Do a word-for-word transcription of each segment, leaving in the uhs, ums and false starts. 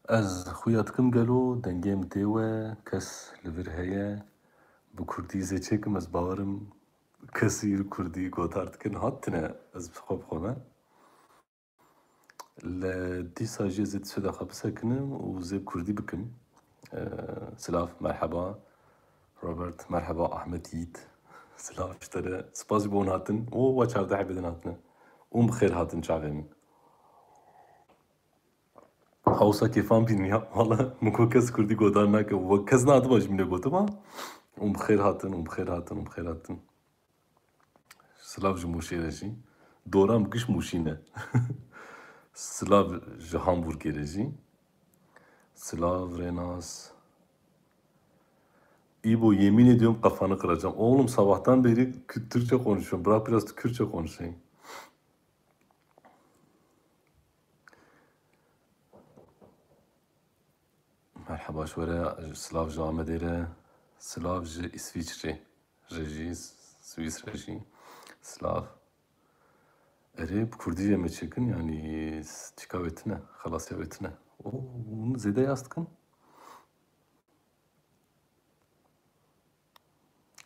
Ez xuya dikim gelo dengê min tê we, kes li vir heye, bi kurdî zê çêkim, ez bawerim kesî li kurdî gotar dikin, hatine, ez bi xwe bi xwe me. Li dîsa jî ez ê di sêda xwe bisekinim û zê bi kurdî bikim. Ee, silav, merheba. Robert, merheba. Ahmet Yiğit, silav ji te re. Spas ji bo hûn hatin. O, we çardeh hebê din hatine. Hûn bi xêr hatin çavê min. Hawsa kêfan bîn ya. Wala min ku kes kurdî godar nake. We kes nadiba ji min lê gotiba. Hûn bi xêr hatin, hûn bi xêr hatin, hûn bi xêr hatin. Silav ji Mûşê re jî. Doran bi giş Mûşî ne. Silav ji Hamburgê re jî. Silav Renas. İbo, yemin ediyorum kafanı kıracağım. Oğlum, sabahtan beri Kü-, Türkçe konuşuyorum. Bırak biraz Kürtçe konuşayım. Merheba ji we re, silav ji Amedê re, silav ji Îsvîçrê re jî, Swîs re jî, silav. Erê, bi kurdî jî em ê çêkin, yanî çika wê tune, xelasiya wê tune. O, hûn zêde yaz dikin.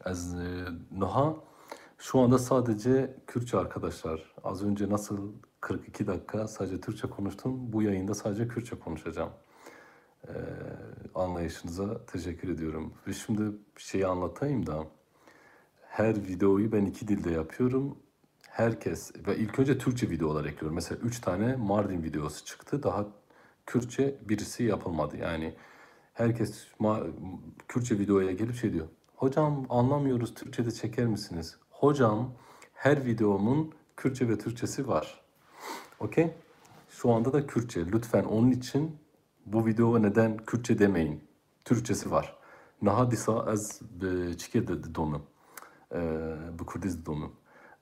Ez, e, Noha, şu anda sadece Kürtçe arkadaşlar. Az önce nasıl kırk iki dakika sadece Türkçe konuştum, bu yayında sadece Kürtçe konuşacağım. E, anlayışınıza teşekkür ediyorum. Ve şimdi bir şeyi anlatayım da, her videoyu ben iki dilde yapıyorum. Herkes, ve ilk önce Türkçe videolar ekliyorum. Mesela üç tane Mardin videosu çıktı. Daha Kürtçe birisi yapılmadı. Yani herkes ma-, Kürtçe videoya gelip şey diyor. "Hocam, anlamıyoruz, Türkçe de çeker misiniz?" Hocam, her videomun Kürtçe ve Türkçesi var. Okey? Şu anda da Kürtçe. Lütfen onun için bu videoya neden Kürtçe demeyin. Türkçesi var. Niha dîsa ez bi çikê di-, didomim. Ee, bi kurdî didomim.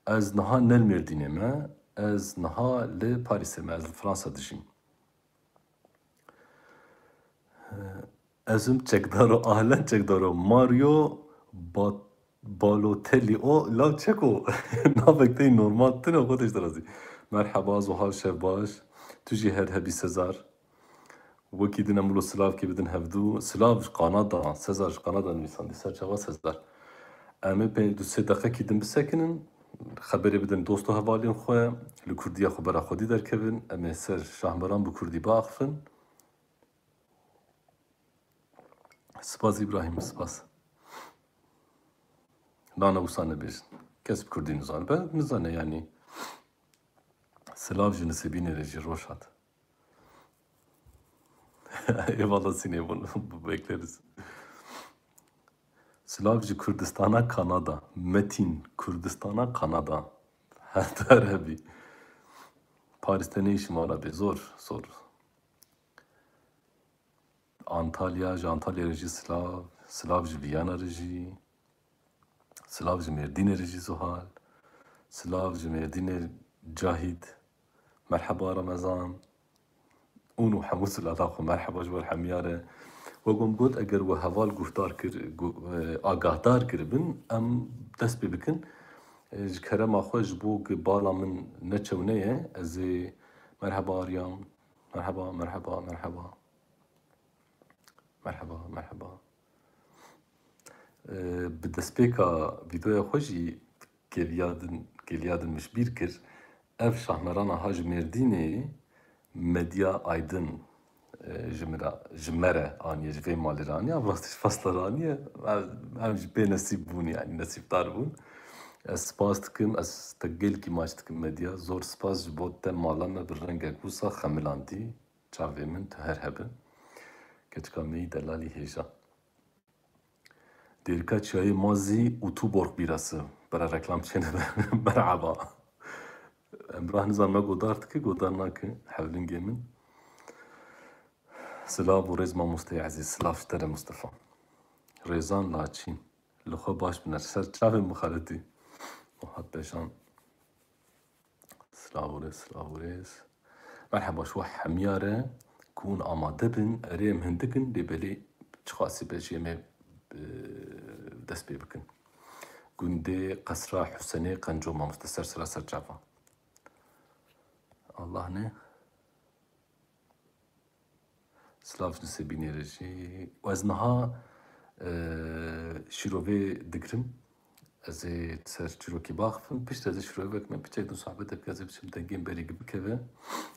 Ez niha ne li Mêrdînê me, ez niha li Parîsê me, ez li Fransa dijîm. Ee, ez im çekdaro, ahlen çekdaro. Mario Bat-, Balotelli o, law çek o. Navek te yî normal tune, xwe tê ji te razî. Merheba, Zuhal Şevbaş. Tu jî her hebî Sezar. Wekî din em wilo silavkê bidin hevdû. Silav ji Kanada, Sezar ji Kanada nivîsandî. Ser çava Sezar. Em ê pê du sê deqekî din bisekinin. Xeberê bidin dost û hevalên xwe. Li kurdiya xwe bera xwedî derkevin. Em ê ser Şahmeran bi kurdî biaxifin. Spas Îbrahîm, spas. Nane wisa nebêjin. Kes bi kurdî nizane. Ben nizane yanî. Silav ji Nisêbînê re jî, Roşat. Eyvallah Sinê, bunu bekleriz. Silav ji Kurdistana Kanada. Metin, Kurdistana Kanada. Her der hebî. Paris te ne işim var abi? Zor, zor. Antalya, ji Antalya re jî silav. Silav ji Viyana re jî. Silav ji Mêrdînê re jî Zuhal. Silav ji Mêrdînê Cahîd. Merheba Remezan. Ûn û hemû silata xwe, merheba ji wer hemiya re. Wek min got, eger we heval guhdar kir, gu-, e, agahdar kiribin, em dest pê bikin. E, ji kerema xwe, ji bo ku bala min neçewne ye, ez ê merheba Aryam, merheba, merheba, merheba. Merheba, merheba. Ee, bi destpêka vîdeoya xwe jî geliya din, geliya din min ji bîr kir. Ev Şahmerana ha ji Mêrdînê Medya Aydin, e, ji min re, ji me re aniye, ji vê malê re aniye, ev rastî ji Fasla re aniye. Em, em jî pê nesîb bûn, yanî nesîbdar bûn. Ez spas dikim, ez te gelkî maç dikim Medya. Zor spas ji bo te mala me bi rengek wisa xemilandî. Çavê min tu her hebe. Keçika me yî delalî hêja. Dêrika çiyayê ma zî û tu borq bîrası. Bera reklam çênebe. Merhaba. Emrah nizan me godar dike, godar nake. Hevlingê min. Silav û rêz mamosteyê ezîz. Silav ji te re Mustafa. Rêzan Laçîn. Li xwe baş biner. Ser çavê min xeletî. Muhat Beşan. Silav û rêz, silav û rêz. Merheba ji we hemiya re ku hûn amade bin, erê em hindik in, lê belê çiqasî be jî em ê, e, dest pê bikin. Gundê Qesra Husenê Qenco mamoste ser sera ser çava. Allah ne? Silav ji Nisê bînê re jî. Û ez niha, e, şîrovê digirim. Ez ê ser çîrokê baxifim. Piştre ez ê şîrovê vekime, piçek din sohbetê bike, ez ê biçim dengên berî bikeve.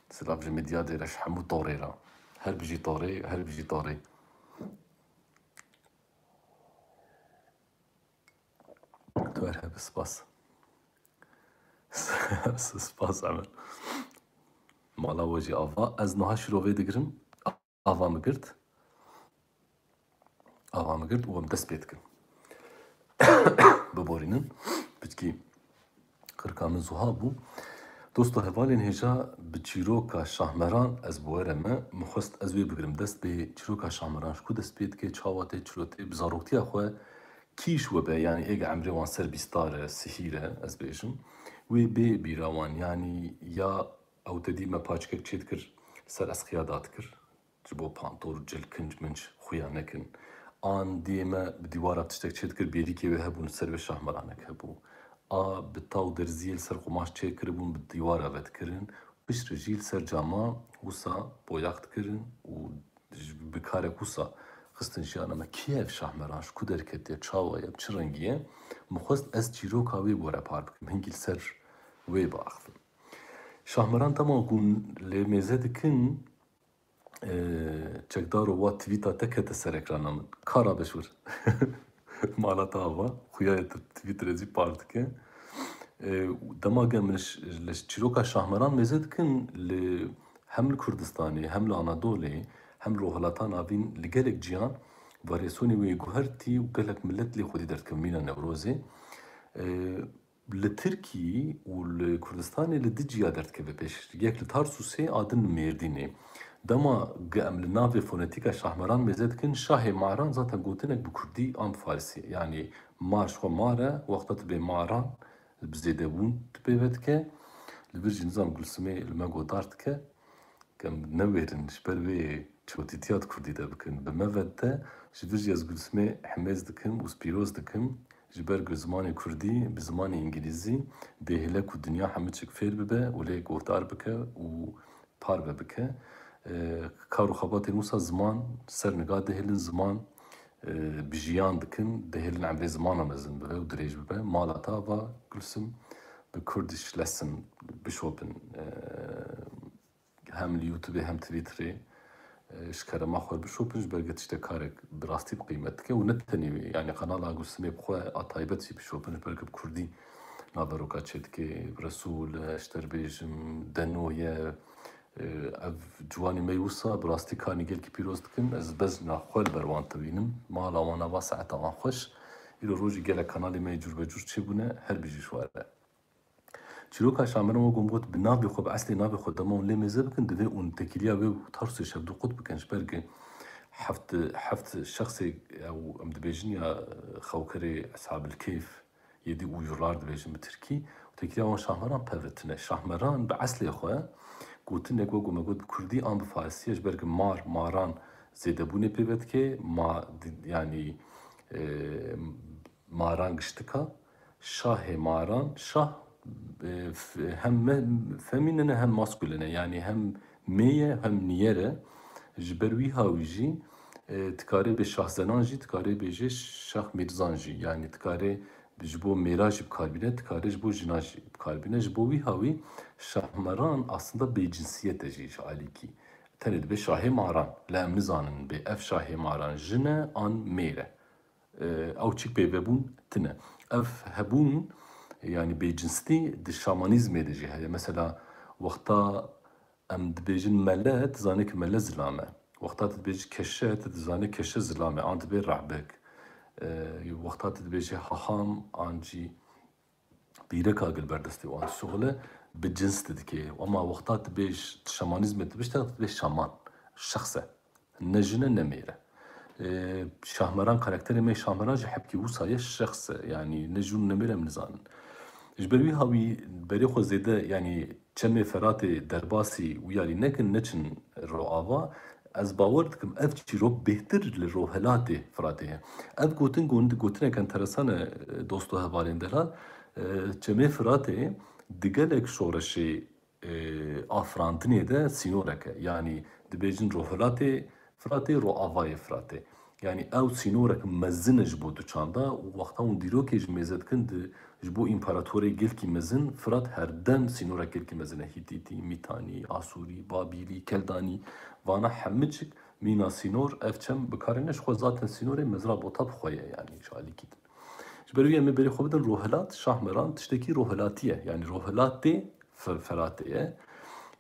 Silav ji Midyadê re, ji hemû torê re. Her bijî torê, her bijî torê. Tu her hebe, spas. Spas Emel. Mala we jî ava. Ez niha şîrovê digirim. Ava min girt. Ava min girt û em dest pê dikin. Biborînin. Piçkî qirka min zuha bû. Dosto hevalên hêja, bi çîroka Şahmeran ez bi we re me. Min xwest ez wê bigirim dest pê. Çîroka Şahmeran ji ku dest pê dike, çawa tê, çilo tê, bi zaroktiya xwe kî ji we be, yanî êga emrê wan ser bîstar e, sihîr e, ez bêjim. Wê bê bîra wan, yanî ya ew te dî me paçkek çê dikir, ser esqiya dadikir. Ji bo pantor û cil kinc minc xuya nekin. An diyê me bi dîwara tiştek çê dikir, bêrîkê wê hebûn, li ser wê şahmeranek hebû. A bi taw derziyê li ser qumaş çê kiribûn, bi dîwara vedikirin. Piştre jî li ser cama wisa boyax dikirin û ji, bi karek wisa xistin jiyana me. Kî ye ev şahmeran? Ji ku derketiye? Çawa ye? Bi çi rengî ye? Min xwest ez çîroka wê bi we re par bikim. Hingî li ser wê biaxivim. Şahmeran dema ku lê mêze dikin, e, çekdaro wa twîta te kete ser ekrana min. Ka rabe ji wir. Mala te ava, xuya ye tu twît re jî par dike. E, dema ge min li, li çîroka Şahmeran mêze dikin, li, hem li Kurdistanê, hem li Anadolê, hem li Rojhilata Navîn, li gelek ciyan, varyasyonê wê yê guhertî û gelek milet lê xwedî derdikevin mîna Newrozê. E, Li Tirkî û li Kurdistanê li du ciya derdikeve pêş. Yek li Tarsusê, a din li Mêrdînê. Dema ge em li navê fonetîka Şahmeran mêze dikin, Şahê Maran zaten gotinek bi kurdî an bi farisî. Yanî mar ji xwe mar e, wexta tu bê maran, bi zêdebûn tu pê ve dike. Li vir jî nizam Gulsimê li me godar dike. Em newêrin, ji ber wê çotîtiya di kurdî de bikin. Bi me ve de, ji vir jî ez Gulsimê himêz dikim û pîroz dikim. Ji ber ku zimanê kurdî bi zimanê îngilîzî dê hêle ku dinya hemû çik fêr bibe û lê guhdar bike û parve bike. E, kar û xebatên wisa ziman ser niga dihêlin, ziman, e, bi jiyan dikin, dihêlin emrê zimana mezin bibe û dirêj bibe. Mala te ava Gulsim, bi Kurdish lesson bişopin. E, hem li YouTubeê hem Twitterê, e, ji kerema xwe bişopin, ji ber ge tiştek karek bi rastî bi qîmet dike û ne tenê wê, yanî kanala Gulsimê bi xwe a taybet jî bişopin, ji ber ge bi kurdî naveroka çêdikê, Resûl e, ji te re bêjim, Deno ye, e, ev ciwanê me wisa bi rastî karnî gelkî pîroz dikin. Ez bezna xwe li ber wan tevînim. Mala wan ava, saeta wan xweş. Îro rojî gelek kanalê me yê cûrbecûr çêbûne, her bijî ji we re. Çîroka Şameran, wek hûn got, bi navê xwe, bi eslê navê xwe dema hûn lê mêze bikin, divê hûn têkiliya wê û Tarsusê şevdûqut bikin, ji ber ku heft, heft şexsê ew, em dibêjin ya xewkerê Eshabil Keyf, yedi uyurlar dibêjin bi tirkî, û têkiliya wan Şahmeran peve tune. Şahmeran bi eslê xwe gotinek, wek ku me got, bi kurdî an bi farisî ye, ji ber ku mar, maran zêdebûnê pê ve dike, ma, di-, yanî, e, maran giştika, şahê maran, şah, e, f-, hem me-, femînin e hem maskûlin e, yanî hem mê ye hem niyêr e. Ji ber wî hawî jî, e, dikarê bê şahzenan jî, dikarê bêje şah mîrzan jî, yanî dikarê ji bo mêra jî bi kar bîne, dikarê ji bo jina jî bi kar bîne. Ji bo wî hawî Şahmeran aslında bêcinsiyet e jî ji alîkî. Tenê dibe şahê maran, lê em nizanin bê ev şahê maran jin e an mêr e. E, ew çik pê vebûn tine. Ev hebûn, yanî bêcinstî di şamanîzmê de jî heye. Mesela wexta em dibêjin mele, tu zanê ki mele zilam e. Wexta tu dibêjî keşe, tu dizanê keşe zilam e, an dibê rehbek. E, wexta tu dibêjî haham, an jî pîreka gil ber destê wan dişuxile, bi cins tu dikê. Ema wexta tu bêj, tu şamanîzmê tu bişte, tu dibê şaman, şexs e. Ne jin e, ne mêr e. E, Şahmeran, karakterê me Şahmeran jî hebkî wisa ye, şexs e. Yanî ne jin ne mêr em nizanin. Ji ber wî hawî berê xwe zêde, yanî çemê Feratê derbasî wî alî nekin, neçin ro ava. Ez bawer dikim ev çîrok bêhtir li rohilatê Firatê ye. Ev gotin, gon-, gotinek enteresan e, dosto hevalên delal. E, çemê Firatê di gelek şoreşê, e, afirandinê de sînorek e. Yanî dibêjin rohilatê Firatê, roavayê Firatê. Yanî ew sînorek mezin e ji bo du çanda û wexta hûn dîrokê ji mêze dikin, di, ji bo împaratorê gelkî mezin, Firat her dem sînorek gelkî mezin e. Hîtîtî, Mîtanî, Asûrî, Babîlî, Keldanî, vana hemicik mîna sînor, ev çem bi kar e ne, ji xwe zaten sînorê mezra bota bi xwe ye, yanî ji alîkî din. Ji ber wî em ê berê xwe bidin rohilat, Şahmeran tiştekî rohilatî ye. Yanî rohilatê Fe-, Feratê ye.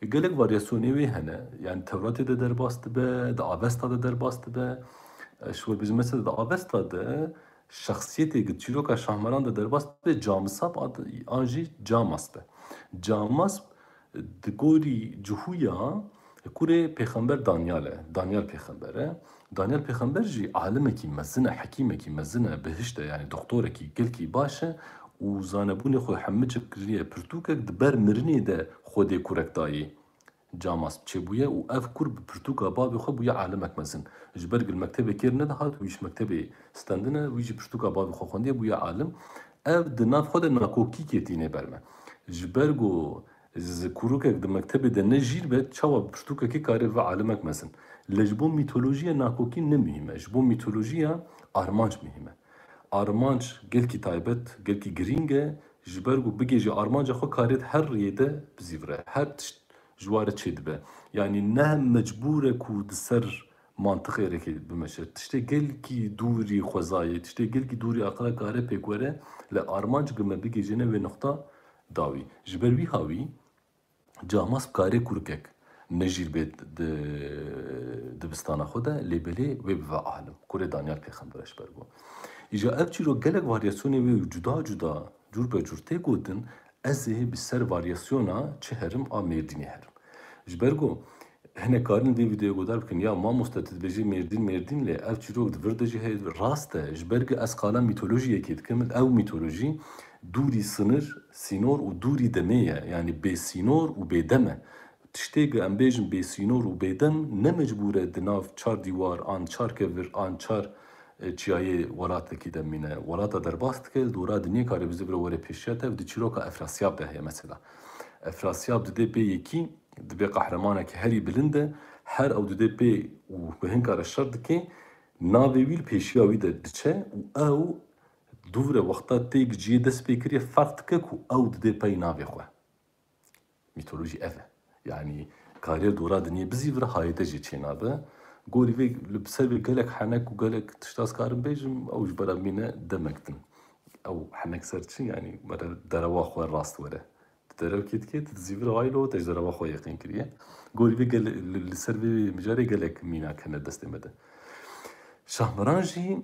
Gelek varyasyonê wê hene. Yanî Tewratê de derbas dibe, di Avesta de derbas dibe. E, ji we bêjim mesela di Avesta de şexsiyetê di çîroka Şahmeran de derbas dibe, Camisab ad-, an jî Camasp e. Camasp di gorî Cihûya kurê pêxember Danyal e. Danyal pêxember e. Danyal pêxember jî alimekî mezin e, hekîmekî mezin e, bihişt e, yanî doktorekî gelkî baş e û zanebûnê xwe hemicik kiriye pirtûkek, di ber mirinê de Xwedê kurek dayî Camasp çêbûye û ev kur bi pirtûka bavê xwe bûye alimek mezin. Ji ber ku li mektebê kêr nedihat, wî ji mektebê stendine, wî jî pirtûka bavê xwe xwendiye, bûye alim. Ev di nav xwe de nakokîkê tîne ber me. Ji ber ku Ji kurukek di mektebê de ne jîr be, çawa bi pirtûkekê kare bibe alimek mezin? Lê ji bo mîtolojiya nakokî ne muhîm e. Ji bo mîtolojiya armanc muhîm e. Armanc gelkî taybet, gelkî girîng e. Ji ber ku bigihêje armanca xwe, karê di her riyê de bizîvire. Her tişt ji wa re çêdibe. Yanî ne mecbûr e ku di ser mantiqê re kê bimeşe. Tiştê gelkî dûrî xwezayê, tiştê gelkî dûrî aqila kare pêk were, lê armanc ku me bigihêjine wê nuqta dawî. Ji ber wî hawî, Camasp kare kurkek ne jîr bê di dibistana xwe de, lê belê wê bibe alim. Kurê Danyal pêxember e ji ber ku. Îja ev çîrok gelek varyasyonê wê û cuda cuda, cûr be cûr tê gotin, ez ê bi ser varyasyona çi herim a Mêrdînê herim. Ji ber ku hinek karin vê vîdeoyê guhdar bikin, ya mamoste tu dibêjî Mêrdîn, Mêrdîn, lê ev çîrok di vir de jî heye, rast e. Ji ber ku ez qala mîtolojiyekê dikim, ew mîtolojî dûrî sinir, sînor û dûrî demê ye. Yanî bê sînor û bê dem e. Tiştê ku em bêjin bê sînor û bê dem, ne mecbûr e di nav çar dîwar an çar kevir an çar, e, çiyayê welatekî de mîne. Welata derbas dike, li dora dinyê kare bizîvire were pêşiya te, di çîroka Efrasyab de heye mesela. Efrasyab didê pê yekî, dibê qehremaneke herî bilind e, her ew didê pê û bi hin kare şer dike, navê wî li pêşiya wî de diçe û ew dûvre wexta tê ku cihê dest pê kiriye ferq dike ku ew didê pey navê xwe. Mîtolojî ev e. Yanî kariye dora dinyê bizîvire, hayê te jî çênabe. Gorî vê li ser vê gelek henek û gelek tişta ez karim bêjim, ew ji bera mîne demek din. Ew henek ser çi, yanî were derewa xwe rast were. Tu derevkê dikê, tu dizîvire haylo, te ji derewa xwe yeqîn kiriye. Gorî vê gele-, li, li ser vê mijarê gelek mînak hene destê me de. Şahmeran jî,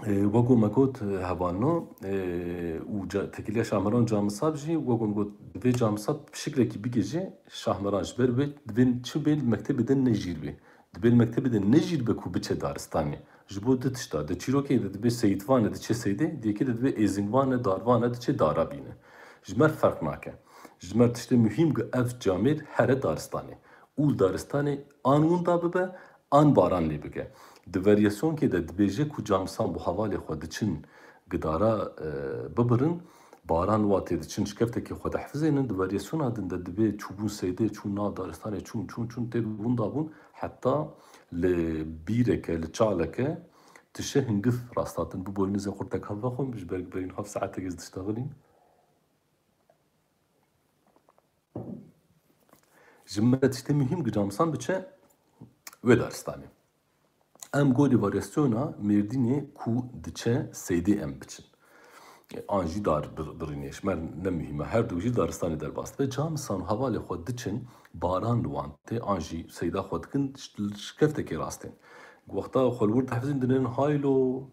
e, wek ku me got, e, hevalno, e, û ca-, tekiliya Şahmeran û Camisab jî, wek ku me got, divê Camisab şikilekî bigihêje Şahmeran, ji ber wê divê çi bê, li mektebê de ne jîr bê. Dibê li mektebê de ne jîr be ku biçe daristanê. Ji bo du tişta. Di çîrokê de dibê Seyîd Van e, diçe Seydê, di yekê de dibê Êzingvan e, Darvan e, diçe dara bîne. Ji me re ferq nake. Ji me re tiştê muhîm ku ev camêr here daristanê. Û li daristanê an winda bibe, an baran lê bike. Di varyasyonekê de dibêje ku Camisan bo hevalê xwe diçin gidara, e, bibirin, baran wa tê diçin, şikeftekê xwe dihfizênin, di varyasyona din de dibê çûbûn Seydê, çûn nav daristanê, çûn, çûn, çûn, tê winda bûn, heta li bîreke, li çaleke tişe hingif rasthatin. Bi boynizê qurtek hev vexwim, ji ber berîn heft saetek ez diştexilîm. Ji me re tiştê muhîm ku Camisan biçe wê daristanê. Em gorî varyasyona Mêrdînê ku diçe Seydê em biçin. An jî dar bir-, birînê, ji me re ne muhîm e. Her du jî daristanê derbas dibe. Camisan û hevalê xwe diçin, baran li wan tê, an jî Seyda xwe dikin, ş-, şikeftekê rastên. Wexta xwe li wir dihfizin, dinêrin haylo,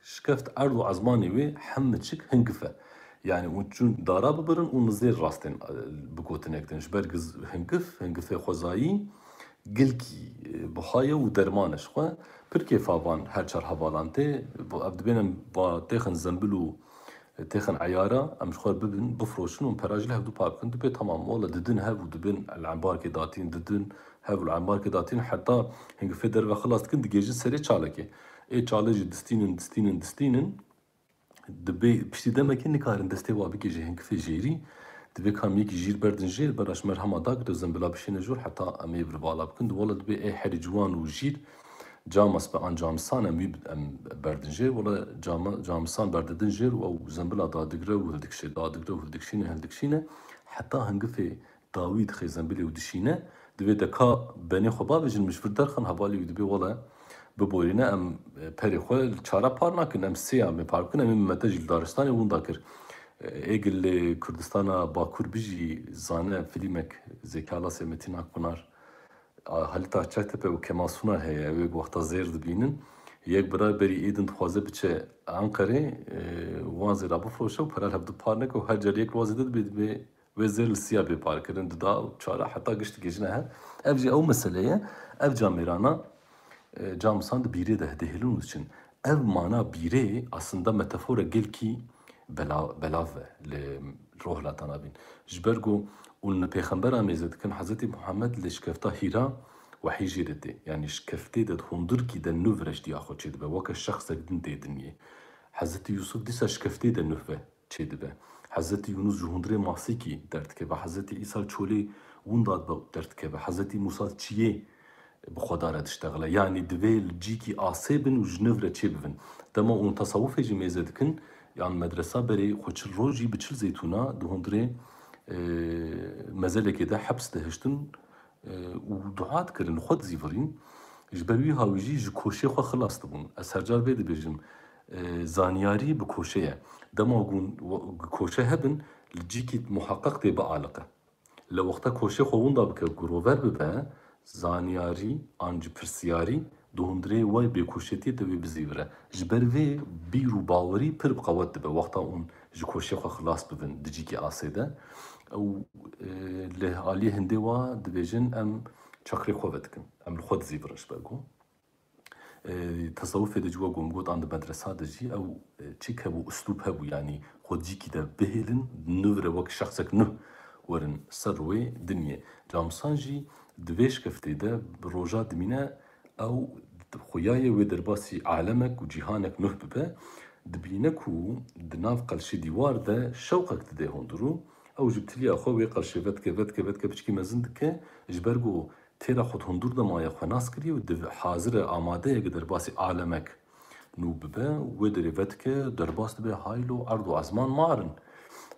şikeft erd û ezmanê wê hemî çik hingif e. Yanî hûn çûn dara bibirin û nizêr rastên, e, bi gotinek din. Ji ber giz-, hingif, hingifê xwezayî, gilkî, e, buha ye û derman e ji xwe. Pir kêfa van her çar hevalan tê. Bo ev dibên em ba têxin zembil û, e, têxin eyara, em ji xwe bibin, bifroşin û pera jî li hevdû par bikin. Dibê temam, wele didin hev û dibên li embarkê datîn didin, hev û li embarkê datîn heta hingifê derve xilas dikin, digihêjin serê çalekê. Ê çalê jî distînin, distînin, distînin. Dibê piştî demekê nikarin destê wa bike ji hingifê jêrî. Divê ka em yekî jîr berdin jêr, bera ji me re hema dagire zembila bişêne jor heta em ê vira vala bikin. Di wala dibê ê herî ciwan û jîr Camas be an Camisan em wî bi-, em berdin jêr. Wala Cama-, Camisan berdidin jêr û ew zembila dadigire û hildikişê, dadigire û hildikişîne, hildikişîne. Heta hingifê dawî dixê zembilê û dişîne. Divê de ka benê xwe bavêjin, min ji vir derxin, hevalê wî dibê wala biborîne, em, e, perê xwe li çara par nakin, em sê ya me par bikin, em ê mete jî li daristanê winda kir. E, êgil li Kurdistana Bakur bijî zane filîmek Zeki Alasya, Metin Akpınar, a, Halit Akçatepe û Kemal Sunal heye, ew ê wexta zêr dibînin. Yek bira berî êdin dixwaze biçe Anqerê, e, wan zêra bifroşe û pera li hevdu par neke û her car yek li wan zêde dibê, dibê wê zêr li siya bê parkirin, dida û çara heta gişt digihîjine hev. Ev jî ew mesele ye. Ev camêrana, e, Camisan di bîrê de dihêlin û diçin. Ev mana bîrê aslında metafora gelkî bela-, belav e li rohilata navîn. Ji ber ku hûn li pêxembera mêze dikin, Hezretî Muhammed li şikefta Hîra wehî jê re tê. Yanî şikeftê de di hundirkî de nû vire ji diya xwe çêdibe. Weke şexsek din tê dinyê. Hezretî Yûsuf dîsa şikeftê de nû ve çêdibe. Hezretî Yûnus ji hundirê masîkî derdikeve. Hezretî Îsa çolê winda dibe derdikeve. Hezretî Mûsa çiyê bi xwe dare diştexile. Yanî divê li cîkî asê bin û ji nû re çêbibin. Dema hûn tesawufê jî mêze dikin, yan medresa berê xwe çil rojî bi çil zeytûna di hundirê, e, mezelekê de heps dihiştin, e, û dua dikirin, li xwe dizîvirîn. Ji ber wî hawî jî ji koşê xwe xilas dibûn. Ez her car vê dibêjim, e, zanyarî bi koşê ye. Dema hûn we-, koşe hebin, li cîkî muheqeq tê bialiqe. Li wexta koşê xwe winda bike, girover bibe, zanyarî an jî pirsiyarî di hundirê wê bêkoşetiyê de wê bizîvire. Ji ber vê bîr û bawerî pir bi qewet dibe. Wexta hûn ji koşê xwe xilas bibin di cîkî asê de. Ew, e, li aliyê hindê wa dibêjin, em çakrê xwe vedikin. Em li xwe dizîvirin ji ber ku. E, tesawufê de jî wek ku min got, an di medresa de jî ew, e, çîk hebû, uslûb hebû, yanî xwe cîkî de bihêlin, nû vire wek şexsek nû werin ser rûyê dinyê. Camisan jî di vê şikeftê de bi roja dimîne ew xuya ye wê derbasî alemek û cîhanek nû bibe, dibîne ku di nav qelşê dîwar de şewqek dide hundir û ew ji bi tiliya xwe wê qelşê vedike, vedike, vedike, piçkî mezin dike, ji ber ku têra xwe di hundir de maye xwe nas kiriye û div-, hazir e, amade ye ku derbasî alemek nû bibe. Wê derê vedike, derbas dibe, haylo erd û ezman mar in.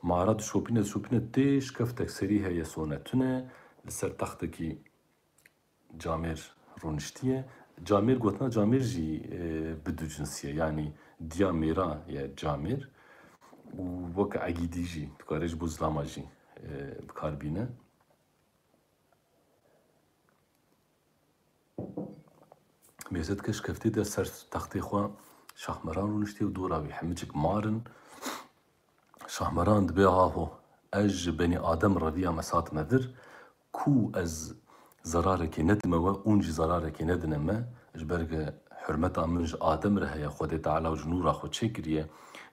Mara dişopîne, dişopîne tê, şikeftek serî heye, sone tune, li ser textekî camêr rûniştiye. Camêr, gotina camêr jî, e, bi du cinsî ye, yanî diya mêra ye camêr û wek egîdî jî dikare ji bo zilama jî, e, bi kar bîne. Mêze dike şikeftê de ser textê xwe Şahmeran rûniştiye û dora wî hemicik mar in. Şahmeran dibê, aho, ez ji benî Adem reviyame, satime vir, ku ez zerarekê nedime we, hûn jî zerarekê nedine me, ji ber ku hurmeta min ji Adem re heye, Xwedê Teala ji nûra xwe çêkiriye.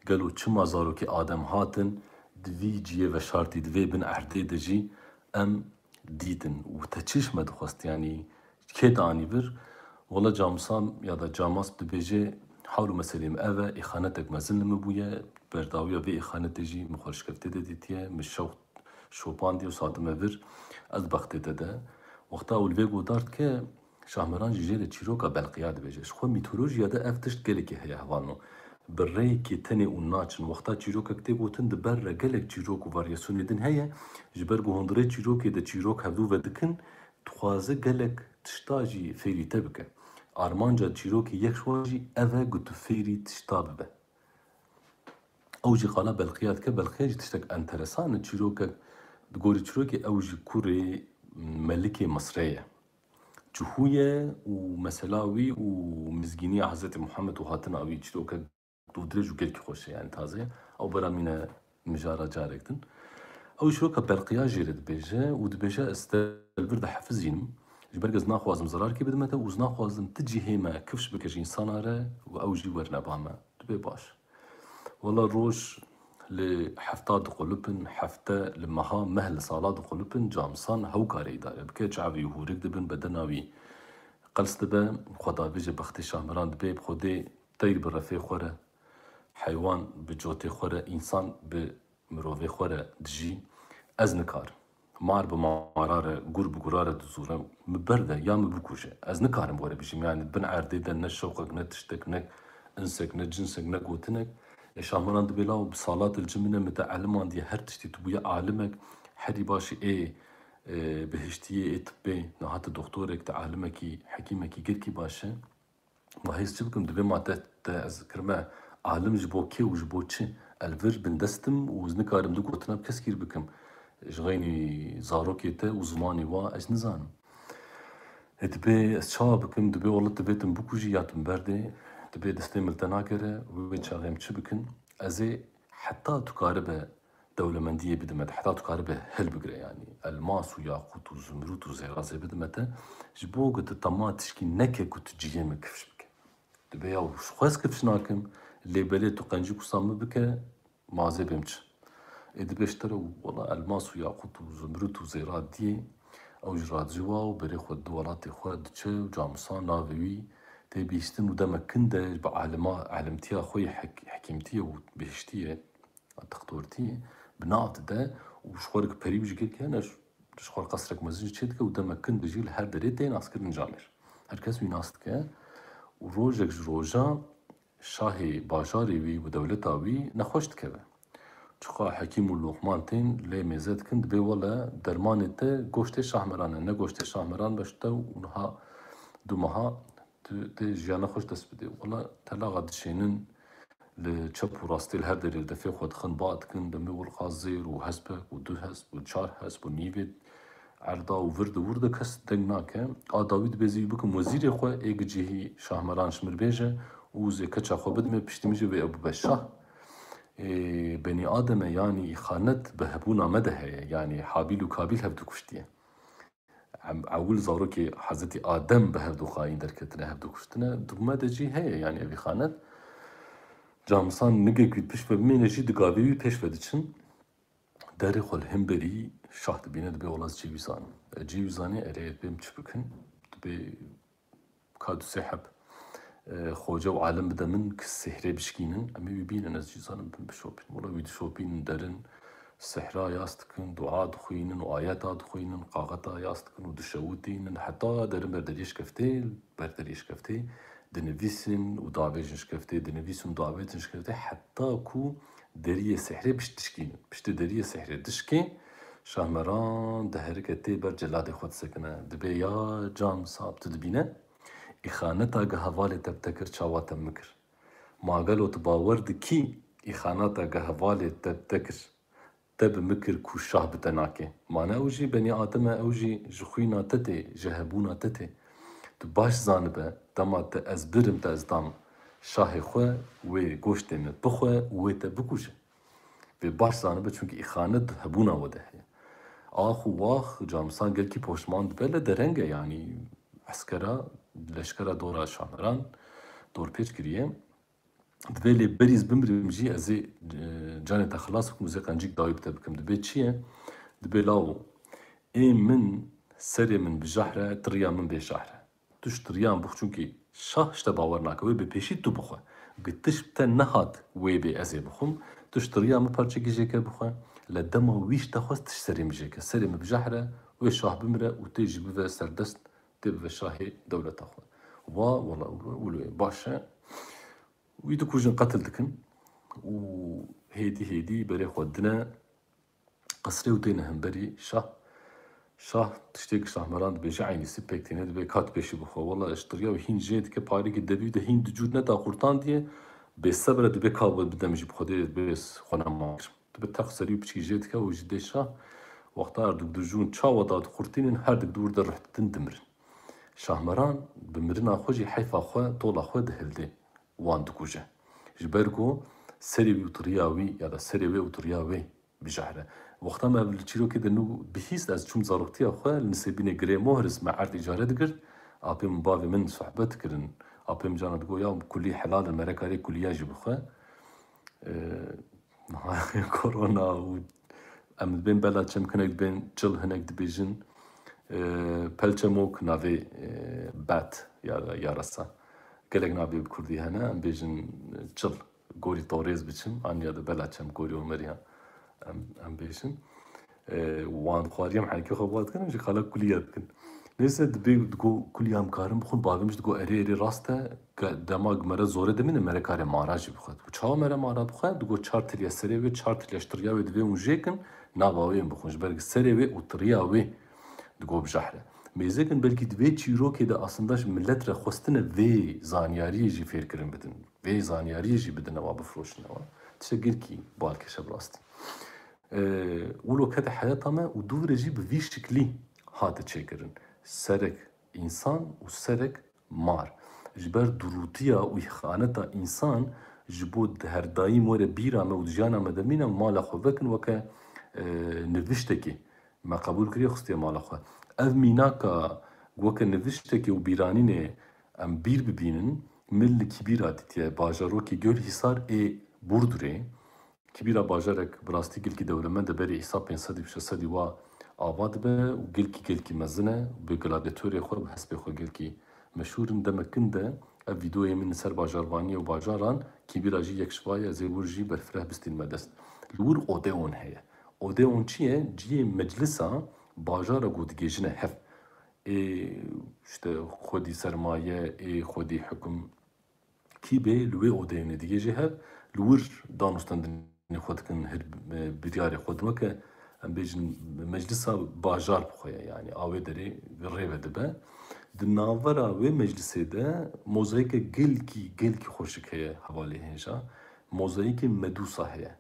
Gelo çima zarokê Adem hatin, di vî cihê veşartî, di vê bin erdê de jî em dîtin û te çi ji me dixwest, yanî kê te anî vir? Wele Camisan ya da Camas dibêje, hal û meselê min ev e, îxanetek mezin li min bûye, berdawiya vê îxanetê jî min xwe li şikeftê de dîtiye, min şewq şopandiye û satime vir, ez bextê te de. Wexta ew li vê godar dike, Şahmeran jî jê re çîroka Belqiya dibêje. Ji xwe mîtolojiya de ev tişt gelekî heye hevalno. Bi rêyekê tenê û naçin. Wexta çîrokek tê gotin, di ber re gelek çîrok û varyasyonê din heye. Ji ber ku hundirê çîrokê de çîrok hevdû vedikin, dixwaze gelek tişta jî fêrî te bike. Armanca çîrokê yek ji wan jî ev e ku tu fêrî tişta bibe. Ew jî qala Belqiya dike. Belqiya jî tiştek enteresan e. Çîrokek, di gorî çîrokê ew jî kurê Melikê Misrê ye. Cihû ye û mesela wî û mizgîniya Hezretî Muhammed û hatina wî, çîrokek dûvdirêj û gelkî xweş e, yanî taze ye. Ew bera mîne mijara carek din. Ew çîroka Belqiya jê re dibêje û dibêje, ez te li vir dihefizînim. Ji ber ku ez naxwazim zerarkê bidime te û ez naxwazim ti cihê me kifş bike ji însana re û ew jî werne ba me. Dibê baş. Wela roj li hefta diqulipin, hefte li meha, meh li sala diqulipin, Camisan hewkare îdare bike, çavê wî hûrik dibin, bedena wî qels dibe, xwe davêje bextê Şahmeran, dibê bi Xwedê teyr bi refê xwe re, heywan bi cotê xwe re, însan bi mirovê xwe re dijî. Ez nikarim. Mar bi mara re, gur bi gura re dizûre, min berde ya min bikuje. Ez nikarim were bijîm. Yanî bin erdê de ne şewqek, ne tiştek, ne insek, ne cinsek, ne gotinek. E, Şahmeran dibê law bi salat li cin min e, min te elimandiye her tiştî, tu bûye alimek. Herî başî ê, e, bihiştiyê, ê tibbê, niha tu doktorek, tu alimekî, hekîmekî gelkî baş e. Ma hêz çi bikim? Dibê ma te, te ez kirime alim ji bo kê û ji bo çi? Ez li vir bindest im û ez nikarim du gotina bi keskî re bikim. Ji xeynî zarokê te û zimanê wa ez nizanim. E, dibê ez çawa bikim? Dibê wela divê tu min bikujî ya tu min berdê. Dibê destê min li te nagere, wê çaxê em çi bikin? Ez ê heta tu karibe dewlemendiyê bidime te, heta tu karibe hilbigire, yanî elmas û yaqût û zumrût û zêrazê bidime te, ji bo ku tu tema tişkî neke ku tu cihê min kifş bike. Dibê ya ji xwe ez kifş nakim, lê belê tu qencî kusa min bike, ma ez ê bêm çi? Ê dibê ji te re wela elmas û yaqût û zumrût û zêra diyê, ew ji radciwa û berê xwe di welatê xwe diçe û camisa navê wî tê bihîstin û demek kin de bi alima, alimtiya xwe yê hek-, hekîmtiyê û bihiştiyê, dixtortiyê bi nav dide û ji xwe re ki perî wî ji gel hene, ji xwe re qesrek mezin jî çêdike û demek kin de jî li her derê tê naskirin camêr. Her kes wî nas dike û rojek ji rojan şahê bajarê wî û dewleta wî nexweş dikeve. Çiqa hekîm û loqman tên lê mêze dikin, dibê wele dermanê te goştê Şahmeran e, ne goştê Şahmeran be ji te û niha du meha tu tê jiya nexweş dest bidê. Wele telaxa dişênin li çep û rastê li her derê li defê xwe dixin, ba dikin, demê wilqa zêr û hespek û du hesp û çar hesp û nîvê erda û vir di wir de kes deng nake. A dawî dibê zî bikim wezîrê xwe, ê gicihî Şahmeran ji min bêje û zê keça xwe bidime, piştî min jî wê ew bibe şah. Ê, benî Adem e, yanî îxanet bi hebûna me de heye, yanî Habîl û Kabîl hevdu kuştiye. Em, ewil zarokê Hezretî Adem bi hevdu xayîn derketine, hevdu kuştine, di me de jî heye, yanî ev îxanet. Camisan nigek wî pişt ve bimîne jî di gavê wî pêş ve diçin. Derê xwe li hemberî şah dibîne, dibê wela ez cî wî zanim. E, cî wî zanî, erê, ez bêm çi bikin? Dibê ka du sê heb, e, xoce û alim bide min ki sêhrê bişkînin, em ê wî bînin, ez jî zanim bin bişopîn. Wela wî dişopînin derin, sehra yas dikin, dua dixwînin û ayeta dixwînin, qaxeta yas dikin û dişewitînin, heta derin ber deriyê şkeftê, ber deriyê şkeftê dinivîsin û davêjin şkeftê, dinivîsin û davêjin şkeftê, heta ku deriyê sehrê pişt dişkînin. Piştî deriyê sehrê dişkê, Şahmeran diherike tê ber celadê xwe disekine. Dibê ya cam sab tu dibîne, îxaneta gi hevalê te bi te kir, çawa te min kir? Ma gelo tu bawer dikî îxaneta gi hevalê te bi te kir, te bi min kir ku şah bi te nake? Ma ne ew jî benî Adem e, ew jî ji xwîna te tê, ji hebûna te tê. Tu baş zanibe, dema te ez birim, te ez dam şahê xwe, wê goştê min bixwe û wê te bikuje. Vê baş zanibe, çunkî îxanet di hebûna we de heye. Ax û wax, camisan gelkî poşman dibe, le dereng e, yanî eskera, leşkera dora Şahmeran dorpêç kiriye. Dibê lê berî ez bimirim jî ez ê, e, canê te xilas bikim û zê qencîk dawî bi te bikim. Dibê çi ye? Dibê lawo, ê min, serê min bi jahr e, tiriya min bê jahr e. Tu ji tiriyan bixwe, çunkî şah ji te bawer nake, wê bi pêşî tu bixwe. Gi tişt bi te nehat wê bê ez ê bixwim. Tu ji tiriya min parçekî jêke bixwe. Le dema wî ji te xwest, tu ji serê min jêke. Serê min bi jahr e, wê şah bimire û tê jî bive serdest, tê bive şahê dewleta xwe. Wa, wela, wilo ye, baş e. Wî dikujin, qetil dikin û hêdî hêdî berê xwe dine qesrê û têne hemberî şah. Şah tiştê ki Şahmeran dibêje eynî sî pêk têne, dibê kat pêşî bixwe. Wela ji tiriya wî hîn jê dike, parêkî devî de hîn di cûr neda qurtandiye, bêsebre dibê ka we bidem jî bi Xwedê dibê ez xwe nema kirim. Dibe teq serî û piçkî jê dike û ji dê şah wexta erdûk dijûn çawa da diqurtînin, her dik di wir de rih didin dimirin. Şahmeran bi mirina xwe jî heyfa xwe, tola xwe dihildê, wan dikuje. Ji ber ku serê wî û tiriya wî ya da serê wê û tiriya wê bijehre. Wexta me ev li çîrokê de nû bihîst, ez çûm zaroktiya xwe li Nisêbînê Girê Mohr iz me erd îcare digirt. Apê min, bavê min sohbet dikirin. Apê min cana digot, ya kulî helal in, mere karê kulîya jî bixwe. Ee, niha korona û em dibên bela çem, hinek dibên çil, hinek dibêjin, e, pelçemok, navê, e, bat ya, yarasa. Gelek navê bi kurdî hene, em bêjin, e, çil. Gorî torêz biçim, an ya da bela çem gorî omeriya em, em bêjin. E, wan xwariyê em henekê xwe vat dikin, ji xala kuliya dikin. Neyse, dibê digo kuliya em karin bixwin, bavê min jî digo erê, erê rast e, ke-, dema mere zorê dimîne, mere kare mara jî bixwe. Digo, çawa mere mara bixwe? Digo, çar tiriya serê wê, çar tiriya ji tiriya wê divê hûn jêkin, nava wê bixwin. Ji ber serê wê û tiriya wê digo bijehre. Mêzekin belkî di vê çîrokê de aslında ji millet re xwestine vê zanyariyê jî fêrkirin bidin. Vê zanyariyê jî bidine wa, bifiroşine wa. Tiştek gelkî balkêş e bi rastî. Ee, wilo kete heyata me û dûvre jî bi vî şiklî hate çêkirin. Serek însan û serek mar. Ji ber durûtiya û îxaneta însan ji bo di her daîm were bîra me û di jiyana me de mîne, mala xwe vekin weke, e, niviştekê. Me qebûl kiriye, xistiye mala xwe. Ev mînaka weke niviştekê û bîranînê em bîr bibînin, min li Kîbîra dîtiye, bajarokê Gölhisar ê Burdurê. Kîbîra bajarek bi rastî gelkî dewlemend e, berî hîsab pênc sed û şeş sed wa ava dibe û gelkî, gelkî mezin e. Bi gladiatorê xwe, bi hespê xwe gelkî meşhûr in. Demek kin de ev vîdeoyê min li ser bajarvaniyê û bajaran, Kîbîra jî yek ji va ye, ez ê wir jî berfireh bistînime dest. Li wir Odeon heye. Odeon çi ye? Cihê meclisa bajara ku digihêjine hev. Ê, işte, xwedî sermaye, ê xwedî hukm, kî bê li wê Odeonê digihêje hev, li wir danûstendinê xwe dikin, hir, e, biryarê xwe din weke, em bêjin, meclisa bajar bi xwe ye, yanî a wê derê rê ve dibe. Di navbera wê meclisê de mozayîke gelkî, gelkî xweşik heye hevalê hêja. Mozayîkê Medusa heye.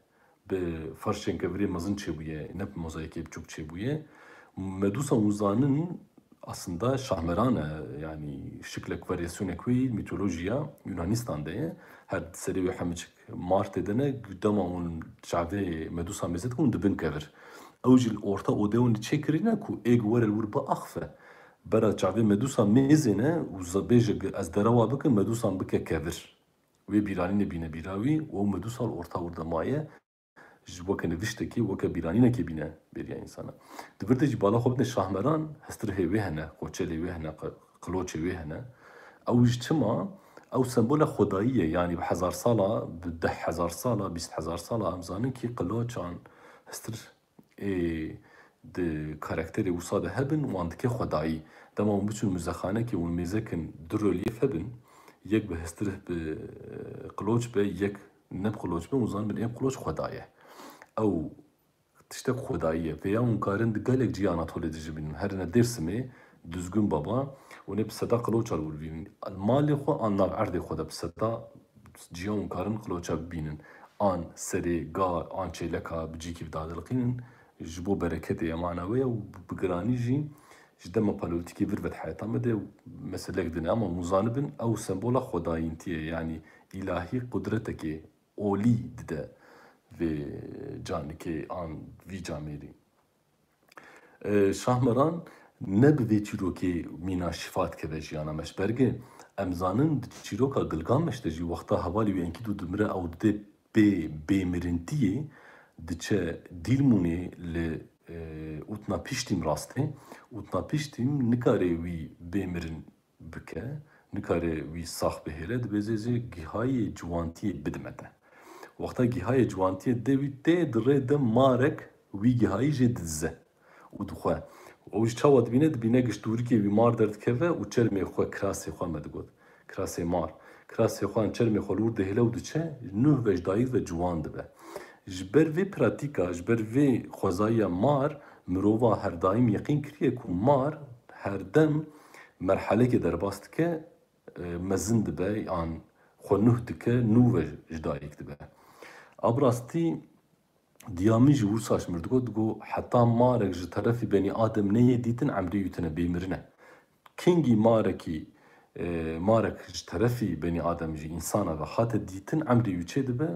Bi ferşên kevirê mezin çêbûye, ne bi mozayîkê biçûk çêbûye. Medusa hûn zanin aslında Şahmeran e, yanî şiklek, varyasyonek wê mîtolojiya Yunanîstan de ye. Her serê wê hemiçik mar tê de ne, dema hûn çavê Medusa mêze dikin, hûn dibin kevir. Ew jî li orta Odeonê çêkirîne ku êg were li wir biaxife. Bera çavê Medusa mêzêne û ze-, bêje, ez derewa bikim, Medusan bike kevir. Wê bîranînê bîne bîra wî û ew Medusa li orta wir de maye. Ji weke niviştekê, weke bîranînekê bîne bêriya însana. Di vir de jî bala xwe bidin Şahmeran, histirhê wê hene, qoçelê wê hene, qi-, qiloçê wê hene. Ew ji çima? Ew sembola xwedayî ye, yanî bi hezar sala, bi deh hezar sala, bîst hezar sala em zanin kî qiloçan, histir ê di karakterê wisa de hebin, wan dike xwedayî. Dema hûn biçin muzexanekê hûn mêzekin du relyef hebin, yek bi histirh bi, e, qiloç be, yek ne bi qiloç be, hûn zanibin ê qiloç xweda ye. Ew tiştek xwedayî ye. Vêya hûn karin di gelek cihê Anatolê de jî bînin. Herine Dêrsimê Duzgun Baba, hûn ê bi seda qiloça li wir bînin. Malê xwe an nav erdê xwe de bi seda ciya hûn karin qiloça bibînin. An serê gar, an çêleka bi cîkî bidadiliqînin. Ji bo bereketê ye, mana wê ye û bi giranî jî ji dema paleolîtîkê vir ve di heyata me de meselek din e. Ama hûn zanibin ew sembola xwedayîntiyê, yanî îlahî qudretekê olî dide vê canikê an vî camêrî. E, Şahmeran ne bi vê çîrokê mîna şifa dikeve jiyana me. Ji ber ge em zanin di çîroka Gilgameş de jî wexta hevalê wî Enkîdu dimire, ew didê bê bêmirintiyê, diçe Dîlmûnê li, e, Utnapiştîm rastê. Utnapiştîm nikare wî bêmirin bike, nikare wî sax bihêle, dibê zê, zê gihayê ciwantiyê bidime te. Wexta gihayê ciwantiyê dê wî tê, di rê de marek wî gihayî jê didize û dixwe. Ew jî çawa dibîne? Dibîne giş dûrikê wî mar derdikeve û çermê xwe, kirasê xwe me digot. Kirasê mar. Kirasê xwe an çermê xwe li wir dihêle û diçe, nû ve ji dayik ve ciwan dibe. Ji ber vê pratîka, ji ber vê xwezayiya mar, mirova her daîm yeqîn kiriye ku mar her dem merhelekê derbas dike, e, mezin dibe, an xwe nuh dike, nû ve ji dayik dibe. A bi rastî diya min jî wisa ji min re digot, digot, heta marek ji terefî benî Adem neyê dîtin, emrê wî tine bêmirin e. Kengî marekî, e, marek ji terefî benî Adem jî, însana ve hate dîtin, emrê wî çê dibe,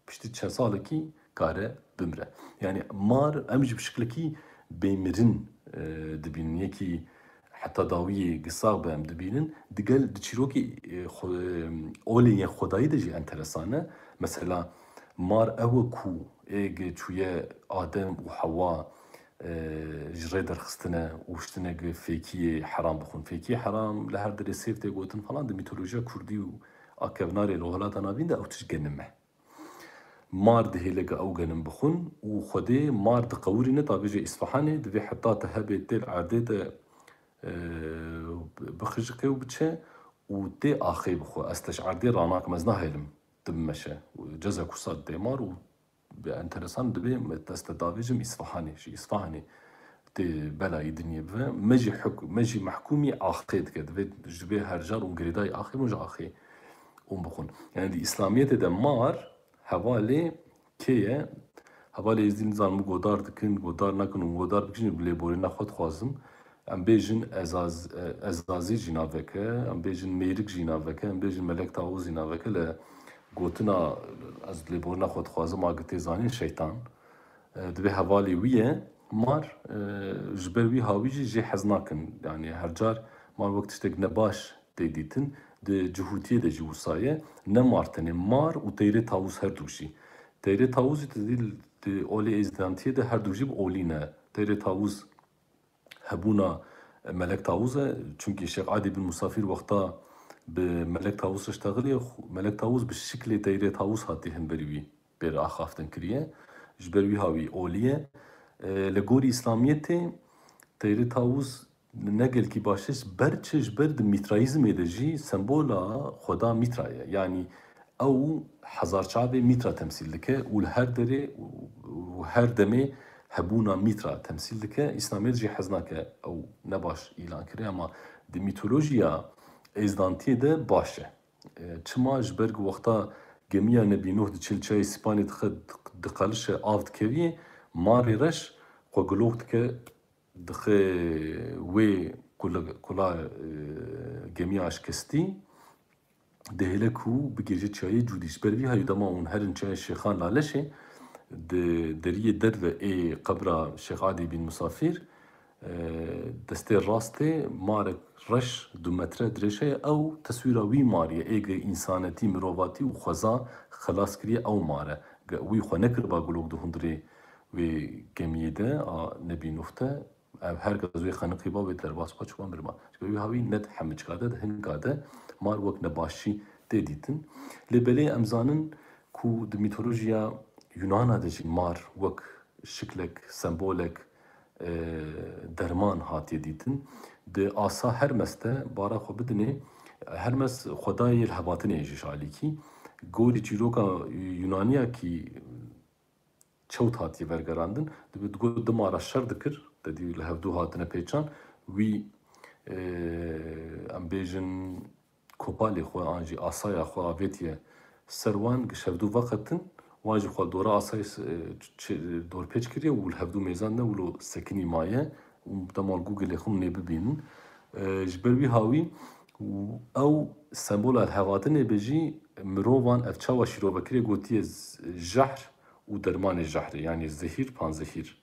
piştî çend salekî kare bimre. Yanî mar em jî bi şiklekî bêmirin, e, dibînin. Yekî heta dawiyê gisax be em dibînin. Digel di çîrokê, e, xwe-, e, olê yên xwedayî de jî enteresan e. Mesela mar ew e ku êg çûye Adem û Hewa, e, ji rê derxistine û ştine gi fêkiyê heram bixwin. Fêkiyê heram li her derê sêv tê gotin falan, di mîtolojiya kurdî û a kevnarê li Wehlata Navîn de ew tişt genim e. mar dihêle ge ew genim bixwin û Xwedê mar diqewirîne, ta bêje Îsfahanê, divê heta te hebê têl erdê de, e, bixijiqê û biçe û tê axê bixwe. Ez te ji erdê ranakim, ez nahêlim tu bimeşe. Ceza kursa dê mar û bi enteresan dibê me dest te davêjim Îsfahanê, ji Îsfahanê tê belayî dinyê bive. Me jî huk-, me jî mehkûmî axê dike. Divê ji bê her car ûn girêdayî axê bûn ji axê ûn bixwin. Yani di Îslamiyetê de mar hevalê kê ye? Hevalê êzdî nizanim godar dikin, godar nakin û godar bikin jî bi lêborîna xwe dixwazim. Em bêjin ezaz-, e, ezazî jî naveke, em bêjin mêrik jî naveke, em bêjin melek tawûz jî naveke, li gotina ez lêborîna xwe dixwazim, a gi tê zanîn şeytan. E, divê hevalê wî ye, mar, e, ji ber wî hawî jî jê hez nakin. Yani her car mar wek tiştek nebaş tê dîtin, di cihûtiyê de jî wisa ye. Ne mar tenê, mar û teyrê tawûz her du jî. Teyrê tawûz jî di, di olê êzdantiyê de her du jî bi olî ne. Teyrê tawûz hebûna Melek Tawûz e, çunkî Şêx Adî bin Musafîr wexta bi Melek Tawûz re ştexiliye, xu-, Melek Tawûz bi şiklê teyrê tawûz hatî hemberî wî pê re axaftin kiriye. Ji ber wî hawî olî ye. E, li gorî Îslamiyetê teyrê tawûz ne gelkî baş e, ji ber çi? Ji ber di Mîtrayîzmê de jî sembola xweda Mîtra ye. Yanî ew hezar çavê Mîtra temsîl dike û li her derê û her demê hebûna Mîtra temsîl dike. Îslamiyet jî hez nake ew nebaş îlan kiriye, ama di mîtolojiya êzdantiyê de baş e. E, çima? Ji ber ku wexta gemiya Nebî Nuh diçe li çiyayê Sîpanê dixe, diqelişe, av dikeviyê, marê reş xwe gulok dike, dixe wê kula, kula, e, gemiya şikestî, dihêle ku bigihêje çiyayê Cûdî. Ji ber vî hayî dema hûn herin çiyayê Şêxan Laleşê, di deriyê derve ê qebra Şêx Adî bin Musafîr, e, destê rastê marek reş du metre dirêj heye. Ew teswîra wî marî ye, ê ge însanetî, mirovatî û xweza xilas kiriye, ew mar e. Ge wî xwe nekiriba gulok di hundirê wê gemiyê de, a Nebî Nuh de, ev her kes wê xeniqîba, wê derbas ba, çûba miriba. Ji ber wî hawî ne di hemiçka de, di hinka de mar wek nebaşî tê dîtin. Lê belê em zanin ku di mîtolojiya Yunana de jî mar wek şiklek, sembolek, e, derman hatiye dîtin. Di asa Hermes de, bara xwe bidinê, Hermes xwedayê lihevhatinê ye jî ji alîkî. Gorî çîroka Yunaniya kî çewt hatiye vergerandin. Dibe digot, dima re şer dikir, te dî li hevdû hatine pêçan. Wî, e, em bêjin, kopalê xwe an jî asaya xwe avêtiye ser wan, giş hevdû veqetin. Wan jî xwe dora asayê s-, e, çi-, dorpêç kiriye û li hevdû mêzan de wilo sekinî maye û dema li Google-ê xwe nê bibînin. E, ji ber wî hawî û ew sembola lihevhatinê be jî mirovan ev çawa şîrove kiriye, gotiye z-, jehr û dermanê jehrê, yanî zehîr, panzehîr.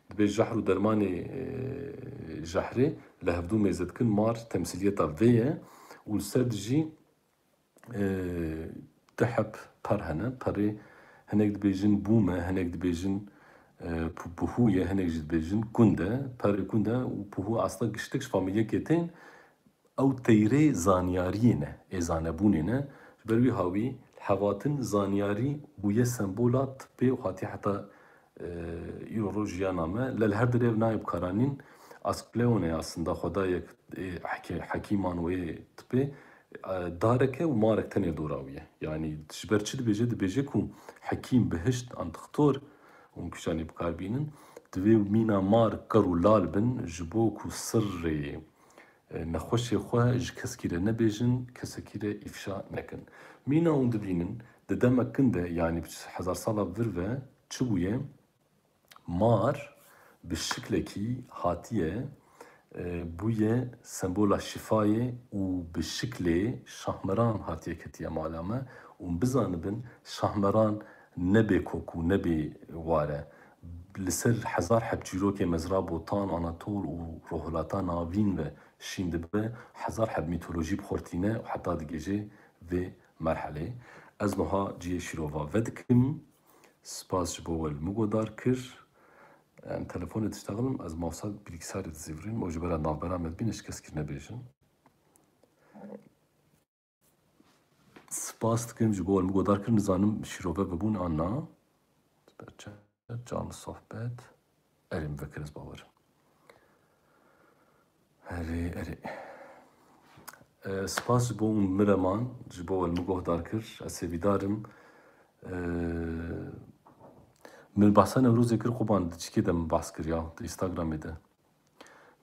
Dibê jehr û dermanê, e, jehrê li hevdû mêze dikin, mar temsîliyeta vê ye û li ser dijî, e, du heb per hene. Perê hinek dibêjin bûm e, hinek dibêjin, e, pu-, puhû ye, hinek jî dibêjin gund e. Perê gund e û puhû aslında giştik ji famîlyekê tên. Ew teyrê zanyariyê ne, ê zanebûnê ne. Ji ber wî hawî hevatin zanyarî bûye sembola tibê û hatiye heta, e, îro roj jiyana me. Lê li her derê ev nayê bikaranîn. Askleone aslında xwedayek ê heke-, hekîman û ê tibê, e, darek e û marek tenê dora wî ye. Yanî ji ber çi dibêje? Dibêje ku hekîm, bihişt an dixtor, hûn kişanî bikar bînin, divê mîna mar ker û lal bin, ji bo ku sirrê e, nexweşê xwe ji keskî re nebêjin, kesekî re îfşa nekin. Mîna hûn dibînin, di demek kin de, yanî hezar sala vir ve çi bûye? Mar bi şiklekî hatiye, e, bûye sembola şifayê û bi şiklê şahmeran hatiye ketiye mala me û bizanibin şahmeran ne bê kok û ne bê war e. Li ser hezar heb çîrokê mezra Botan, Anatol û rohilata navîn ve şîn dibe, hezar heb mîtolojî bi xwe re tîne û heta digihêje vê merheleyê. Ez niha cihê şîrova vedikim. Spas ji bo we li min godar kir. Em telefonê diştexilim, ez mawsa bilgisayarê dizîvirînim, ew ji bera navbera me dibîne, ji keskî nebêjin. Spas dikim ji bo min guhdar kir, nizanim şîrove bibûn an na. Berçe, can sohbet. Erê, min vekir ez bawer. Erê, erê. E, spas ji bo min re man, ji bo min guhdar kir. Ez hêvîdar im. E, min behsa Newrozê kir, Quban, di çikê de min behs kir ya, di Instagramê de.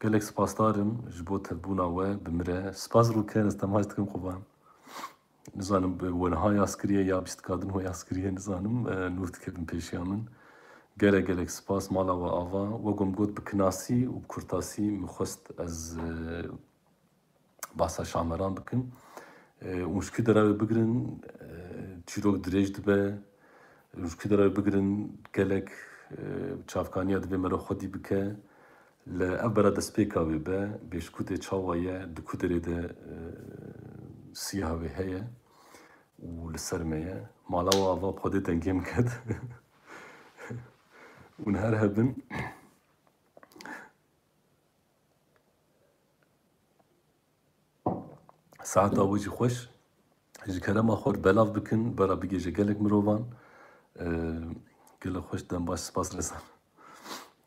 Gelek spasdar im ji bo tevbûna we bi min re. Spas Rûken, ez temaş dikim Quban. Nizanim bi we niha yaz kiriye ya bîst ka din we yaz kiriye, nizanim, e, nûr dikevin pêşiya min. Gelek gelek spas, mala we ava. Wek ku min got, bi kinasî û bi kurtasî min xwest ez, e, bahsa Şahmeran bikim. E, û ji ku derewê bigirin, e, çîrok dirêj dibe. Ji ku derewê bigirin gelek, e, çavkaniya divê mero xwedî bike. Li ev bera destpêka wê be, bêşkutê çawa ye, di ku derê de, e, sîha wê heye û li ser me ye. Mala we ava bi Xwedê dengê min ket. Hûn her hebin. Saeta we jî xweş. Ji kerema xwe belav bikin, bera bigêje gelek mirovan. Ee, gelek xweş, dem baş, spas Rezan.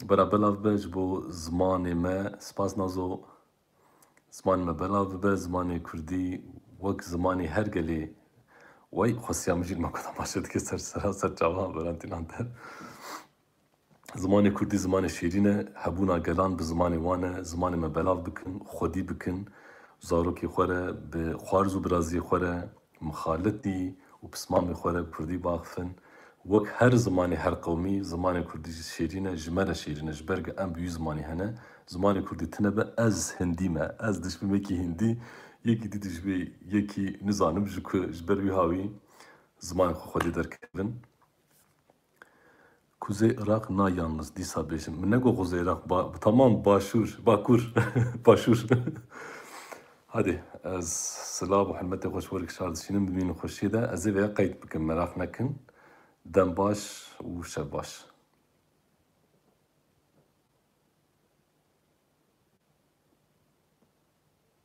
Bera belav be ji bo zimanê me, spas Nazo. Zimanê me belav bibe, zimanê kurdî wek zimanê her gelê. Wey, xwestiya min jî li me kota baş e dike ser sera ser çavan berantînan der. Zimanê kurdî zimanê şêrîn e, hebûna gelan bi zimanê wan e, zimanê me belav bikin, xwedî bikin, zarokê xwe re bi xwarz û biraziyê xwe re mixalitî û pismamê xwe re bi kurdî biaxifin. Wek her zimanê her qewmî, zimanê kurdî jî şêrîn e, ji me re şêrîn e, ji ber ku em bi wî zimanî hene. Zimanê kurdî tune be, ez hindî me, ez dişibim yekî hindî, yekî dî dişibê yekî nizanim ji ku, ji ber wî hawî zimanê xwe xwedî derkevin. Kuzey Iraq na yalnız dîsa bêjin. Min negot Kuzey Iraq. Ba-, tamam, Başûr, Bakur. Başûr. Hadi, ez silav û hurmetê xwe ji we re kişar dişînim, bimînin xweşiyê de. Ez ê vêya qeyd bikim, meraq nekin. Dem baş û şev baş.